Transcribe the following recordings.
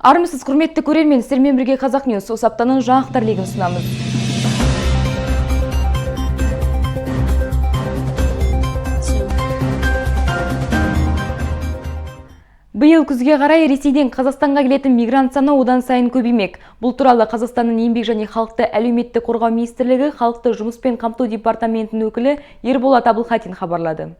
Армысыз, құрметті көрермен, сіздермен бірге Қазақ Ньюс. Осы аптаның жаңалықтар легін ұсынамыз. Биыл күзге қарай Ресейден Қазақстанға келетін мигрант саны одан сайын көбеймек. Бұл туралы Қазақстанның Еңбек және халықты әлеуметтік қорғау министрлігі халықты жұмыспен қамту департаментінің өкілі Ерболат Абылхатин хабарлады.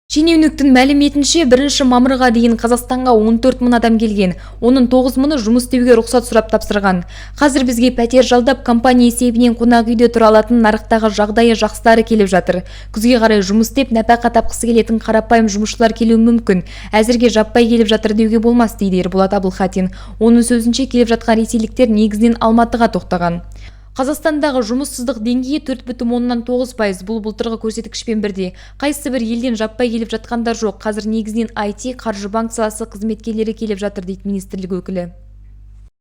Шенеуніктің мәліметінше, 1 мамырға дейін Қазақстанға 14 мың адам келген. Оның 9 мыңы жұмыс істеуге рұқсат сұрап тапсырған. Қазір бізге пәтер жалдап, компания есебінен қонақ үйде тұра алатын нарықтағы жағдайы жақсылары келіп жатыр. Күзге қарай жұмыс істеп, нәпақа тапқысы келетін қарапайым жұмысшылар келуі мүмкін. Әзірге жаппай келіп жатыр деуге болмас, дейді Ерболат Абылхатин. Оның сөзінше, келіп жатқан ресейліктер негізінен Алматыға тоқтаған. Қазақстандағы жұмыссыздық деңгейі 4,9%, бұл былтырғы көрсеткішпен бірдей. Қайсы бір елден жаппай келіп жатқандар жоқ. Қазір негізінен IT, қаржы, банк саласы қызметкерлері келіп жатыр, дейді министрлік өкілі.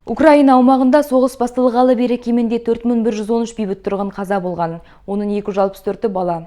Украина аумағында соғыс басталғалы бері кемінде 4113 бейбіт тұрғын қаза болған. Оның 264-і бала.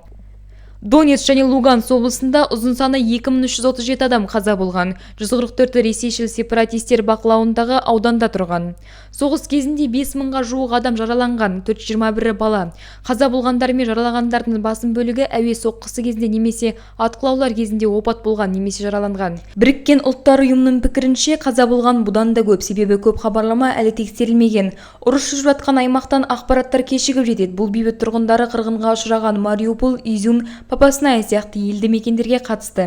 Донецк және Луганск облысында ұзын саны 2337 адам қаза болған. 144-і ресейшіл сепаратистер бақылауындағы ауданда тұрған. Соғыс кезінде 5 мыңға жуық адам жараланған, 421-і бала. Қаза болғандар мен жараланғандардың басым бөлігі әуе соққысы кезінде немесе атқылаулар кезінде опат болған немесе жараланған. Біріккен Ұлттар Ұйымының пікірінше, қаза болған бұдан да көп, себебі көп хабарлама әлі тексерілмеген. Ұрыс жүріп жатқан аймақтан ақпараттар кешігіп жетеді. Бұл бейбіт тұрғындары қырғынға ұшыраған Мариуполь, Изюм, Попасная сияқты елді мекендерге қатысты.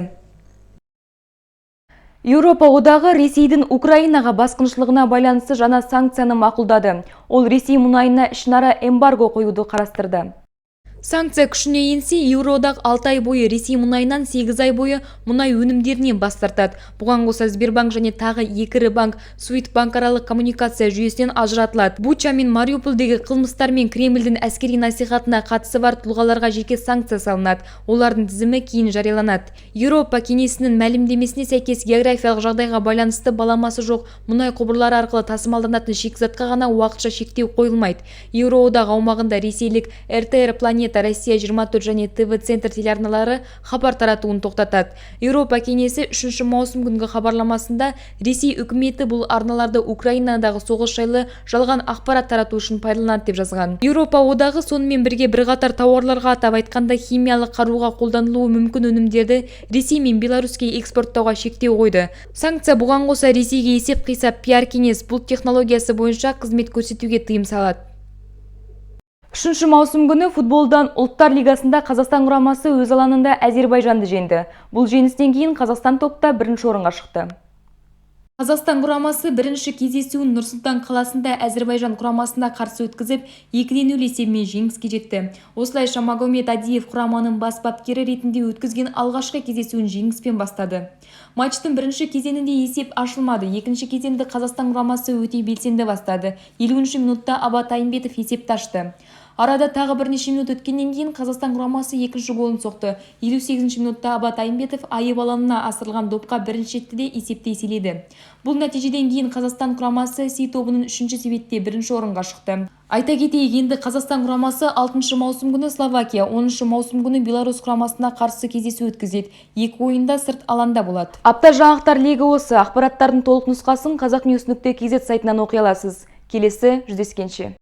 Еуропа Одағы Ресейдің Украинаға басқыншылығына байланысты жаңа санкцияны мақұлдады. Ол Ресей мұнайына ішінара эмбарго қоюды қарастырды. Санкция күшіне енсе, Еуроодақ 6 ай бойы Ресей мұнайынан, 8 ай бойы мұнай өнімдерінен бас тартады. Бұған қоса Сбербанк және тағы екі ірі банк SWIFT банкаралық коммуникация жүйесінен ажыратылады. Буча мен Мариупольдегі қылмыстар мен Кремльдің әскери насихатына қатысы бар тұлғаларға жеке санкция салынады. Олардың тізімі кейін жарияланады. Еуропа кеңесінің мәлімдемесіне сәйкес, географиялық жағдайға байланысты баламасы жоқ мұнай құбырлары арқылы тасымалданатын шикізатқа ғана уақытша шектеу қойылмайды. Еуроодақ аумағында ресейлік РТР Планета, Россия 24 және ТВ Центр телеарналары хабар таратуын тоқтатады. Еуропа кеңесі 3 маусым күнгі хабарламасында Ресей үкіметі бұл арналарды Украинадағы соғыс жайлы жалған ақпарат тарату үшін пайдаланады деп жазған. Еуропа Одағы сонымен бірге бірқатар тауарларға, атап айтқанда химиялық қаруға қолданылуы мүмкін өнімдерді Ресей мен Беларуське экспорттауға шектеу қойды. Санкция бұған қоса Ресейге есеп-қисап, пиар кеңес, бұлт технологиясы бойынша қызмет көрсетуге тыйым салады. 3 маусым күні футболдан Ұлттар Лигасында Қазақстан құрамасы өз алаңында Әзербайжанды жеңді. Бұл жеңістен кейін Қазақстан топта бірінші орынға шықты. Қазақстан құрамасы бірінші кездесуін Нұр-Сұлтан қаласында Әзербайжан құрамасына қарсы өткізіп, 2-0 есебімен жеңіске жетті. Осылайша Магомед Адиев құраманың бас бапкері ретінде өткізген алғашқы кездесуін жеңіспен бастады. Матчтың бірінші кезеңінде есеп ашылмады. Екінші кезеңді Қазақстан құрамасы өте белсенді бастады. 50 минутта Абат Айымбетов есепті ашты. Арада тағы бірнеше минут өткеннен кейін Қазақстан құрамасы екінші голын соқты. 58 минутта Абат Айымбетов айып алаңына асырылған допқа бірінші жетті де есепті еселеді. Бұл нәтижеден кейін Қазақстан құрамасы С тобының үшінші себетте бірінші орынға шықты. Айта кетейік, енді Қазақстан құрамасы 6 маусым күні Словакия, 10 маусым күні Беларусь құрамасына қарсы кездесу өткізеді. Екі ойында сырт алаңда болады. Апта жаңалықтар легі осы. Ақпараттардың толық нұсқасын қазақnews.kz сайтынан оқи аласыз. Келесі жүздескенше.